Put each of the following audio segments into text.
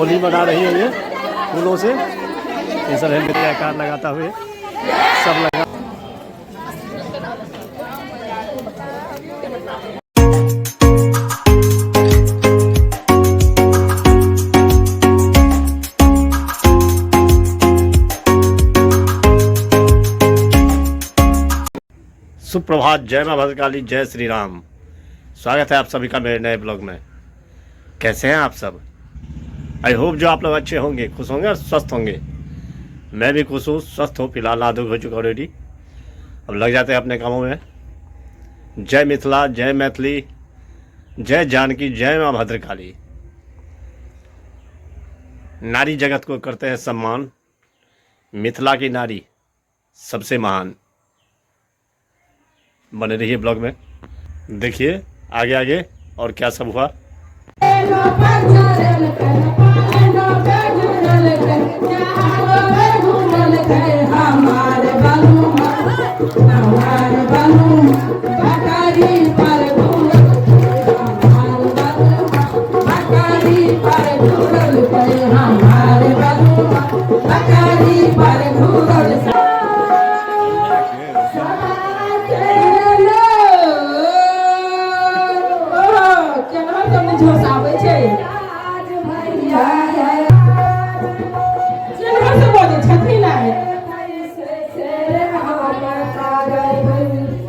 रंगोली बना रही है ये फूलों से। ये सब है आकार लगाता हुए सब लगा। सुप्रभात, जय मां भद्रकाली, जय श्री राम। स्वागत है आप सभी का मेरे नए ब्लॉग में। कैसे हैं आप सब? I hope जो आप लोग अच्छे होंगे, खुश होंगे और स्वस्थ होंगे। मैं भी खुश हूँ, स्वस्थ हूँ। फिलहाल आधुनिक हो चुका ऑलरेडी, अब लग जाते हैं अपने कामों में। जय मिथिला, जय मैथिली, जय जानकी, जय माँ भद्रकाली। नारी जगत को करते हैं सम्मान, मिथिला की नारी सबसे महान। बने रहिए ब्लॉग में, देखिए आगे आगे और क्या सब हुआ।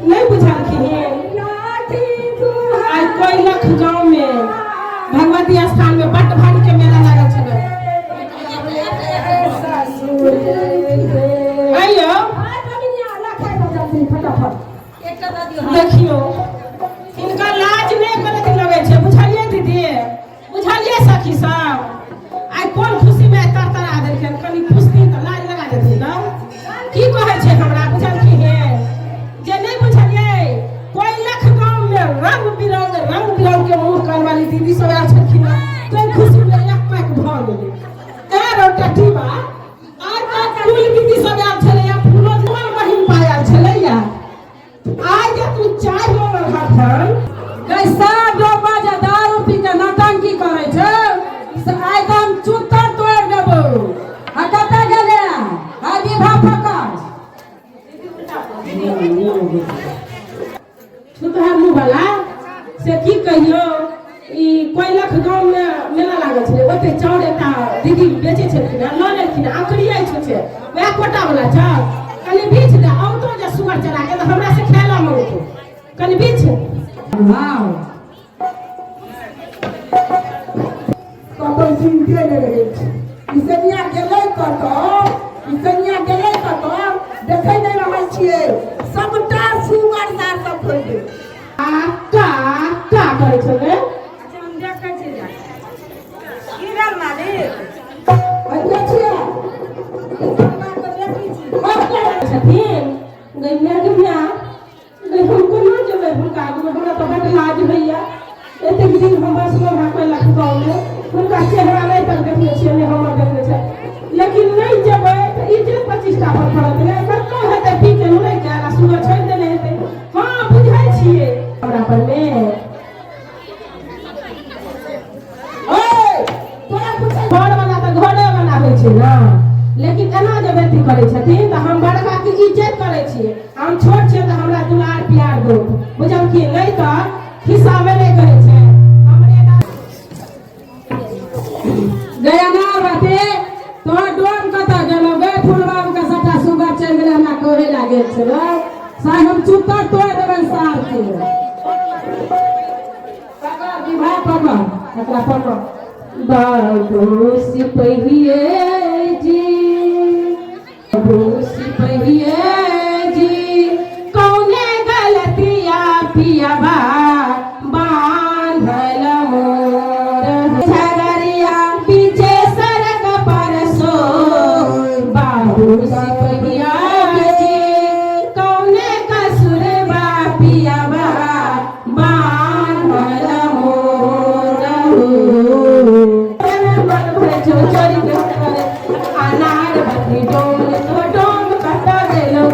नहि बुझलखिन। आइ कोइलख गाँव में भगवती स्थान में बड्ड भारी के मेला लागल छलै। आइयो देखियो, हिनका लाज नहि करैत लगै छै। बुझलियै दीदी? बुझलियै सखी सब? आइ कोन खुशी में तरतरा देलखिन? कनि खुशथिन तऽ लाज लगा देथिन ने। की कहै छै हमरा बुझलखिन हे जे नहि बुझलियै? कोइलख गाँव में रंग बिरंग रंग बिरंग के मुँह कान वाली दीदी सब आयल छलखिन। तै खुशी में एक पैक भऽ गेलै। ए रौ टीबा, आइ तऽ कुल दीदी सब आयल छलैया, फूलो हमर बहिन पायल छलैया। आइ जे तू चाय मंगल हखन कैसा डोबा जे दारू पी के नौटंकी करै छै से आइ तऽ हम चुत्तर तोड़ि देबौ। आ कतऽ गेलै? आ विभा पकड़। छुतहा मुँह वाला से की कहियो, ई कोइलख गाँव में मेला लागल छलै, ओते चाउर एकटा दीदी बेचै छलखिन हँ, लऽ लेलखिन। आँकड़ी अछि छै वएह कोटा वाला चाउर, कनि बीछ दे। औतो जे सुअर चरा के तऽ हमरा से खाय लए मंगतो, कनि बीछ। हाँ, कतौ चिन्ते नहि रहै छै। ई सनिया गेलै कतौ? ई सनिया गेलै कतौ? देखै नहि रहल छियै। सबटा सुगर सार सब खोलि देल। आ का का करै छलै? अच्छा, हम देखै छी। की भेल मालिक? एते छियै। छथिन गैया गैया गै, हम कोना जेबै हुनका आगूमे? हमरा तऽ बड्ड लाज होइए। एतेक दिन हम बसलहुँ हेँ कोइलख गाँवमे, हुनका चेहरा नहि तक देखने छियै, नहि हमर देखने छै। लेकिन नहि जेबै तऽ इज्जत प्रतिष्ठा पर पड़त ने। कतनो हेतै, पी के नहि कयल आ सुबह छोड़ि देने हेतै। हँ, बुझै छियै हमरा पर मे। घर वाला तऽ घरे वाला होइ छै ने, लेकिन एना जे व्यक्ति करै छथिन तऽ हम बड़का के इज्जत करै छियै। हम छोट छियै तऽ हमरा दुलार प्यार दो, बुझलखिन? नहि तऽ खिस्सामे नहि कहै छै हमरे। गया ना बाटे, तोहर डोम कतऽ गेलो गे? फूल बाबू के सबटा सुगर चलि गेलै, हमरा कहै लागल छलै। साहब, हम चुत्तर तोड़ि देबनि सार के। पकड़ विवाह, पकड़ एकरा, पकड़। बाबू सिपहिए जी, बाबू सिपहिए जी, कौने गलतिया पियाबा बांधल मोर झगरिया पीछे सड़क पर सो। बाबू सिपहिया जी, कौने कसूर बा पियाबा बांधल मोर अनार बत्ती डोम तो डोम कतऽ गेलो?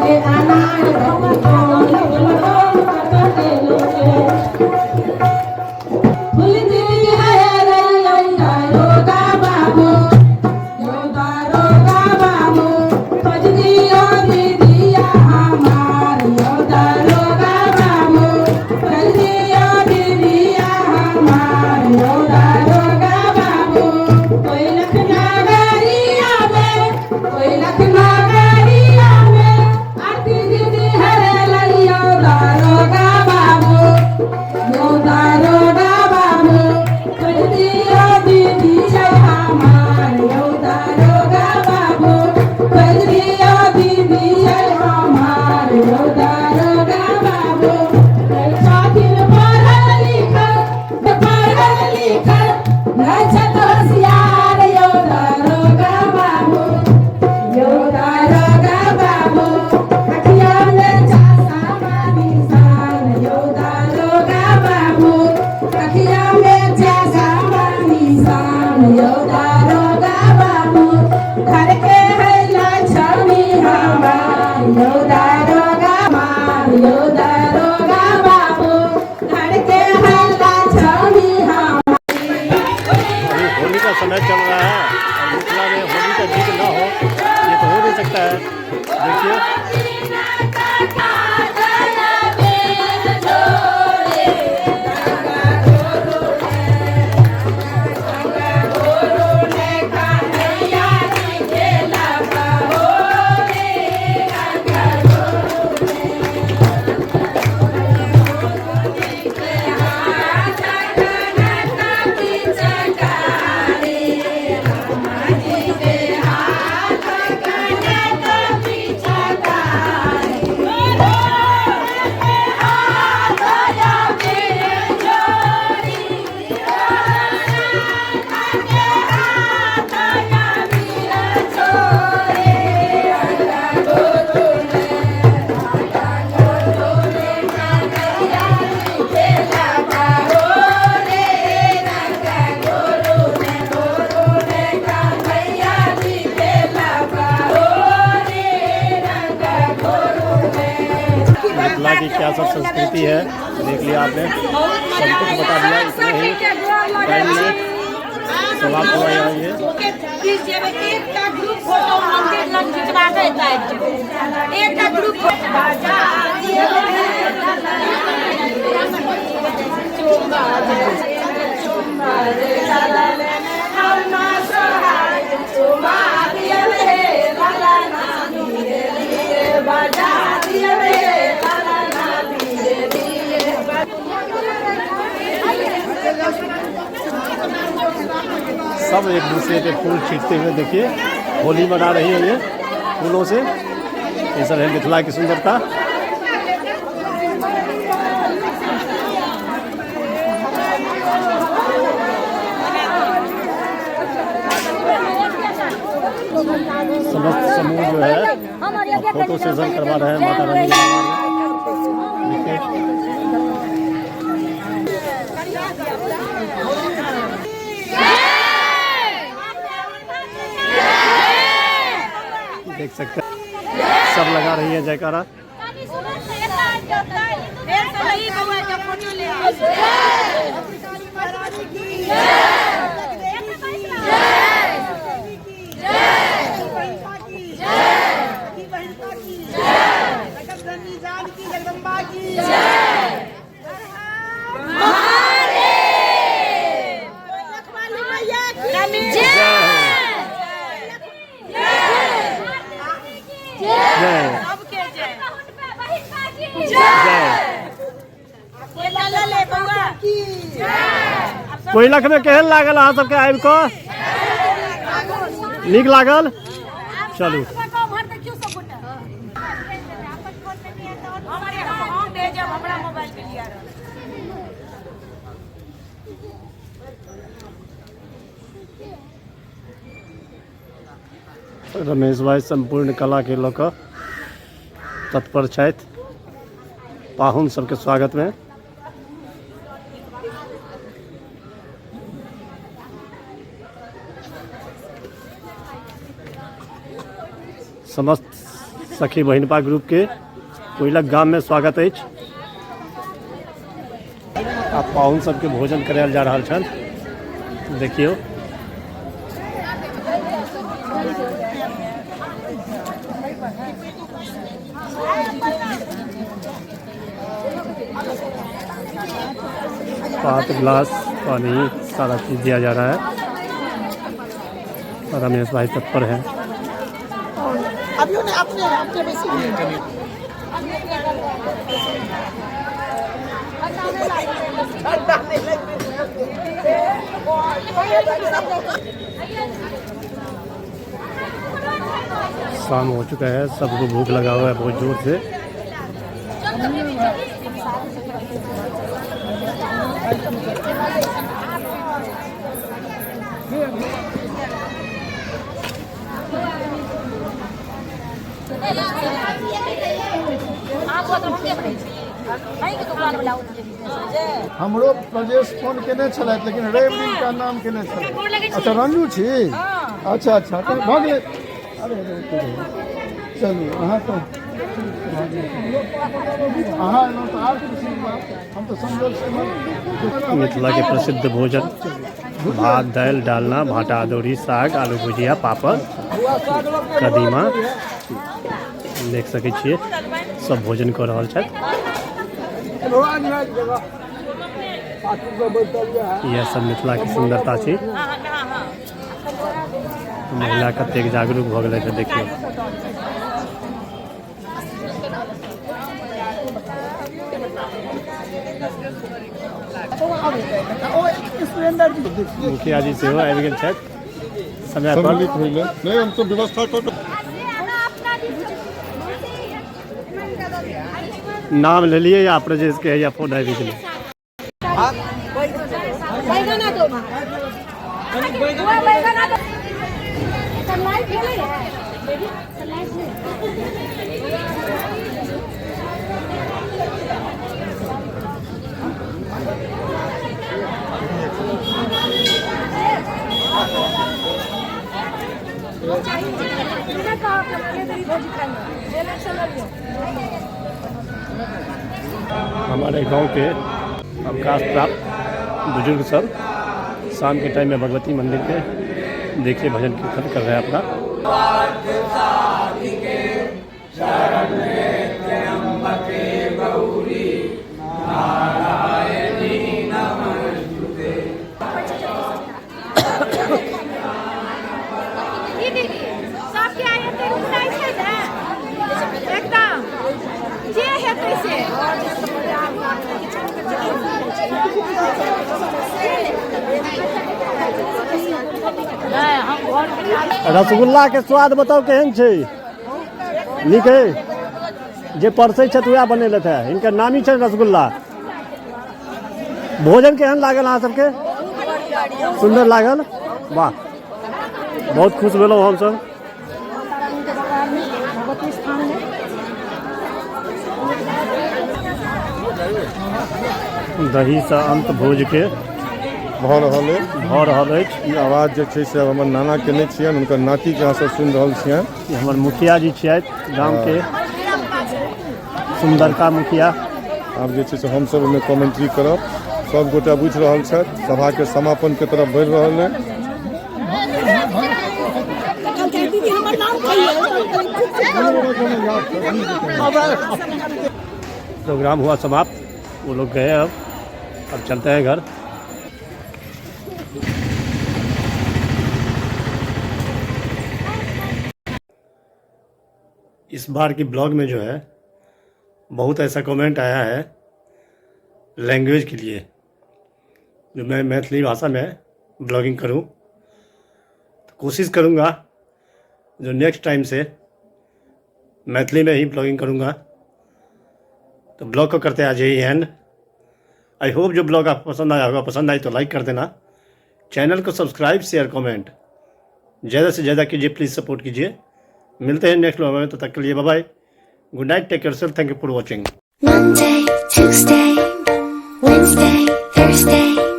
दियौ दरोगा बाबू घर के हल्ला छौड़ी हम। अभी होली का समय चल रहा है और मिथिला में होली का जिक्र ना हो ये तो हो नहीं सकता है। देखिए मिथिला की क्या सब संस्कृति है देख लिया आपने, सब कुछ बता दिया। इतने ही टाइम में समाप्त हुआ यहाँ ये। एकटा ग्रुप फोटो मंदिर लग खिंचवा के एकटा ग्रुप। सब एक दूसरे पे फूल छींटते हुए देखिए होली मना रही है ये फूलों से। ये सब है मिथिला की सुंदरता। समस्त समूह जो है फोटो सेशन करवा रहे हैं माता रानी के दरबार में। देखिए देख सकते हैं सब लगा रही है जयकारा। जय जय। कोयलख में केहन लागल अहाँ सबके आबि कऽ? नीक लागल? चलू रमेश भाई संपूर्ण कला के लऽ कऽ तत्पर छथि पाहुन सबके स्वागत में। समस्त सखी बहिनपा ग्रुप के कोयलक गाम में स्वागत अछि। आ पाहुन सबके भोजन करायल जा रहल छनि। देखियौ 5 गिलास पानी सारा चीज दिया जा रहा है। रमेश भाई तत्पर हैं। शाम हो चुका है, सबको भूख लगा हुआ है बहुत जोर से। हमरो प्रजेश फोन केने छलथि, लेकिन रवि दिन का नाम केने छलथि। अच्छा रंजू छी? अच्छा अच्छा, तऽ भऽ गेलै। अरे अरे, चलू अहाँ तऽ अहाँ एलहुँ तऽ आर खुशी बात। हम तऽ संजोग से एलहुँ। मिथिला के प्रसिद्ध भोजन भात, दालि, डालना, भाटा अदौरी, साग, आलू भुजिया, पापड़, कदीमा देख सकै छियै। सब भोजन कऽ रहल छथि। इएह सब मिथिला के सुंदरता छै। महिला कतेक जागरूक भऽ गेलै देखियौ। मुखिया जी सेहो आबि गेल छथि समय पर। सम्मिलित होइले नहि हम सब व्यवस्था कऽ नाम लेलियै या प्रजेश के या फोन आबि गेलै। हमारे गांव के अवकाश प्राप्त बुजुर्ग सब शाम के टाइम में भगवती मंदिर के देखिए भजन कीर्तन कर रहे हैं अपना। सबके आइ एते रुकनाइ छै ने, एकदम जे हेतै से। रसगुल्ला के स्वाद बताउ केहन छै? नीक है? जे परसै छथि वएह बनेलथि है, हिनकर नामी छै रसगुल्ला। भोजन केहन लागल अहाँ सबके? सुन्दर लागल? वाह, बहुत खुश भेलहुँ हमसब। दहीसँ अंत भोजके भऽ रहल अछि, भऽ रहल अछि। ई आवाज जे छै से आब हमर नाना के नहि छियनि, हुनकर नाती के अहाँ सब सुनि रहल छियनि। ई हमर मुखिया जी छियथि गाम के, सुंदरका मुखिया। आब जे छै से हमसब ओहिमे कमेंट्री करब। सब गोटा बुझि रहल छथि, सभा के समापन के तरफ बढ़ि रहल अछि। प्रोग्राम हुआ समाप्त, वो लोग गए, अब चलते हैं घर। इस बार की ब्लॉग में जो है बहुत ऐसा कमेंट आया है लैंग्वेज के लिए, जो मैं मैथिली भाषा में ब्लॉगिंग करूं, तो कोशिश करूंगा जो नेक्स्ट टाइम से मैथिली में ही ब्लॉगिंग करूंगा। तो ब्लॉग को करते हैं आज यही एंड। I hope जो ब्लॉग आपको पसंद आया होगा, पसंद आई तो लाइक कर देना, चैनल को सब्सक्राइब, शेयर, कमेंट ज़्यादा से ज़्यादा कीजिए, प्लीज़ सपोर्ट कीजिए। मिलते हैं नेक्स्ट ब्लॉग में, तब तक के लिए bye bye, good night, take care self, thank you for watching. Monday, Tuesday, Wednesday, Thursday,